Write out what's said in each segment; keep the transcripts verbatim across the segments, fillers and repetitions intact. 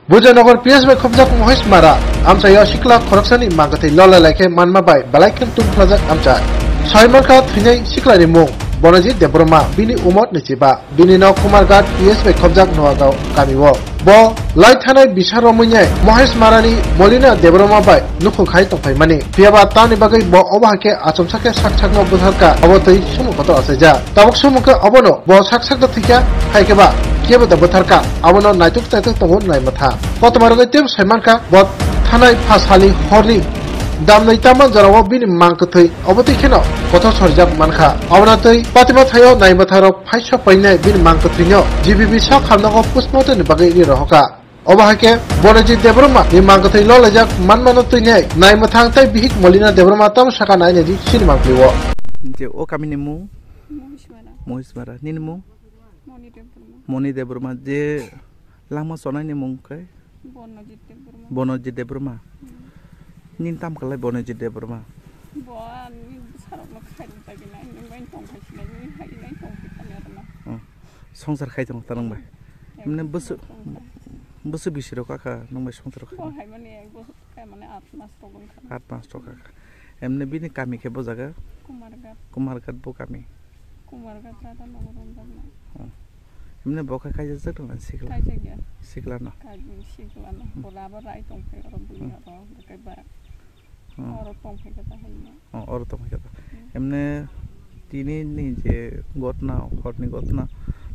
Bujanagar P S bai khobjak Mohesh Mara amchaio sikla khoroksani mangkwthwi lolai laikhe manma bai belai khe tungphlajak amchai. Saimankha thwinai siklani mung Bonojit Debbarma, bini umor nwichiba. Bini nok Kumarghat P S bai khobjak Noagao kamio. Bo lai thanai bisa romwinai Mohesh Marani Molina Debbarma bai nukhung khai tongphaimani. Phiyaba tamni bagwi bo obo hai khe achomsa khe sak sakno bwtharkha, obo twi sumung kotor achaijak. Tabuk sumung khe obono bo sak sakno thwikha, hai khe ba kebo da bwtharkha, abono naituk taituk tongo naimatha. Kotorma rwgwi teibo sai mankha, bo thanai pha sali horni damnwi tama jorao bini mang kwthwi obo twi kheno kothor sorijak mankha. Abono twi patima thaio naimatharok phai sok painai bini mang kwthwino G B B sak hamnago postmortem ni bagwi ri rohorkha. Obo hai khe Bonojit Debbarma ni mang kwthwi lolaijak manmano twinai naimathang tei bihik Molina Debbarma tamo saka nai nai di sini mang pli o. Je o kamini mung? Mohismara. Mohismara. Nini mung? Moni Debbarma. Moni Debbarma. Je langma chonai ni mung khe? Bonojit Debbarma. Bonojit Debbarma. Hmm. Nini tam kalai Bonojit Debbarma? Bo ani bwsarokno khairok dagi nai, nung bai tong khai sinai, nini hai nai tong khai kani arma. Hmm. Songsar khai tong ta nung bai. Ek Emne bosor bwswk, tong khai. Bwswk bisi rok kha nung bai songsar khai? Bo hai mani ek bosor khai mani at mas tong kha. At mas tong kha. Emne bini kami khe bo jaga? Kumarghat. Kumarghat bo kami. Kumarghat rada nogo romjaknai. Hmm. Emne bo khe kaijak jak tong sikla? Kaijak ya. Sikla no? Kaijak sikla no. Hmm. Bo raba rai tong khai oro bui Hmm. oro kai ba. Hmm. Oro tong phai kha ta hai no. Oh, oro tong phai kha ta. Hmm. Emne tini ni je gotna, horni gotna,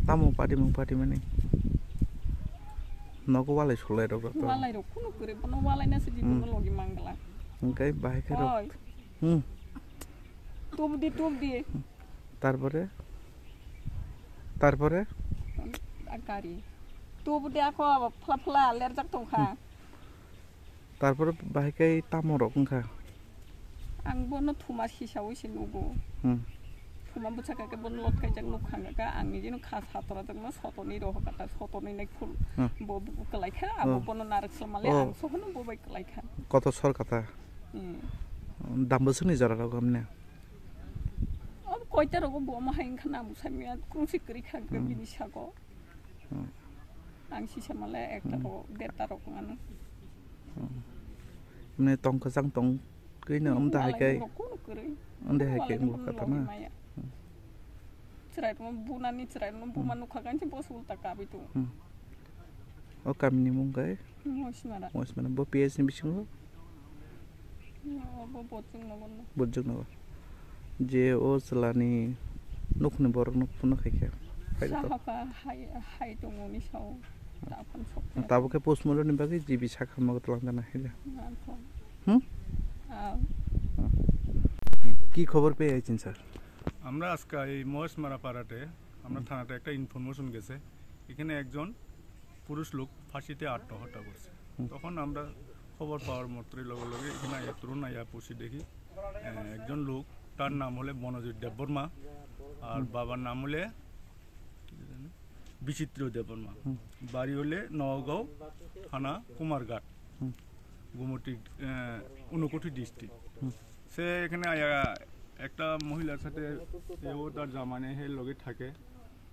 tamo party mung party mani? Nogo walai sulai rok to. Walai rok kuno kore, bono walai na se di Hmm. bono logi mangla. Engkai bahai khe rok. Oi. Hmm. Tub di, tub di. Tarpore? Tarpore? A gari. Tub di ako phla phla lerjak tong kha. Hmm. Tarpore bahai khe tamo rok wngkha? Ang bono thuma sisaui se nugo. Hmm. Thuma bwsa kha khe bono lot kaijak nuk kha kha, ang nijino kha satora jakno sotoni roho kata, sotoni nai phul. Hmm. Bo, bo kwlai kha, abo Oh. bono narak samale Oh. ang sohono bo bai kwlai kha. Koto sor kata? Hmm. Dam bwswkni jora rok hamne? Abo koita rogo bo ma hai wngkha na, bo samya kungsi kwrwi kha Hmm. bini sago. Hmm. Ang sisa male ekta Hmm. rok, derta rok wngano. Hmm. Mane tong kwchang tong kwino Hmm, amda hai walai kai. Rok kuno kwrwi. Amda hai Walai kai rok ngul kuno kata logi na. Maya. Hmm. Chwrai rok bunani chwrai rok buma Hmm. nukha kansi bosu ulta kabi tu. Hmm. O kamini mung kai? Mohismara. Mohismara. Bo P S ni bisingo? Obo Bojongnogo no. Bojongnogo. Je o chwlani nokni borok no phone khai khe. Khai to. Sahaka hai, hai tongo ni sao. Tapon sok. Tabuk khe postmortem ni bagwi G B sakha mago twlang jana hai da. Nangkho. Hmm? Ah. কি খবর পেয়ে আইছেন স্যার? আমরা আজকে এই মহেশমারা পাড়াতে আমরা থানাতে একটা ইনফরমেশন গেছে, এখানে একজন পুরুষ লোক ফাঁসিতে আত্মহত্যা করছে। হুম। তখন আমরা খবর পাওয়ার মাত্রই লগে লগে এখানে আইয়া, তুরন্ত আইয়া পৌঁছি দেখি, আহ, একজন লোক, তার নাম হলে বনজিৎ দেববর্মা, আর হুম। বাবার নাম হলে বিচিত্র দেববর্মা। হুম। বাড়ি হলে নওগাঁও, থানা কুমারঘাট, হুম। গোমতী, আহ, ঊনকোটি ডিস্ট্রিক্ট। হুম। সে এখানে আইয়া একটা মহিলার সাথে, এও তার জামাই নিয়ে লগে থাকে।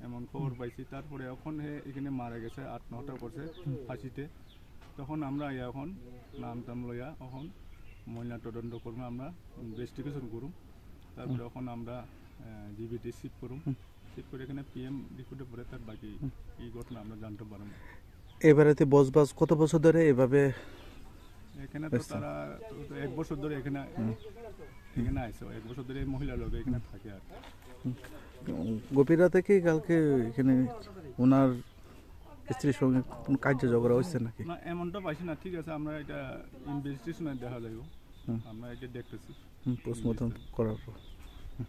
এমন খবর হুম। পাইছি। তারপরে এখন হে এখানে মারা গেছে, আত্মহত্যা করছে হুম। ফাঁসিতে। তখন আমরা এখন নাম টাম লইয়া এখন ময়না তদন্ত কর্মে আমরা ইনভেস্টিগেশন করুম। তারপরে হুম। এখন আমরা, আহ, জিবিটি শিফট করুম। হুম। শিফট করে এখানে পিএম রিপোর্টে পরে তার বাকি হুম। এই ঘটনা আমরা জানতে পারবো। এবারেতে বসবাস কত বছর ধরে এভাবে এখানে তো এসছে? তারা তো, তো এক বছর ধরে এখানে, হুম। এখানে আইছে। এক বছর ধরে এই মহিলা লোক এখানে থাকে আর কি। হুম। গোপী রাতে কি কালকে এখানে ওনার স্ত্রীর সঙ্গে কোনো কার্য ঝগড়া হয়েছে নাকি? না, এমনটা পাইছি না। ঠিক আছে, আমরা এটা ইনভেস্টিগেশনে দেখা যাইব। হুম। আমরা এটা দেখতেছি। হুম, পোস্টমর্টম করার পর। হুম।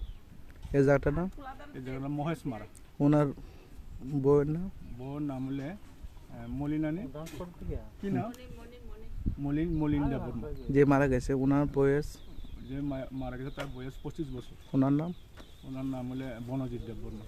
এই জায়গাটার নাম? এই জায়গাটার নাম মহেশমারা। ওনার বউয়ের নাম? বউর নাম হলে, আহ, মলিনানি। কি নাম? মলিন, মলিন দেববর্মা। যে মারা গেছে, ওনার বয়স? যে মা-, মারা গেছে, তার বয়স পঁচিশ বছর। ওনার নাম? ওনার নাম হলে বনজিৎ দেববর্মা।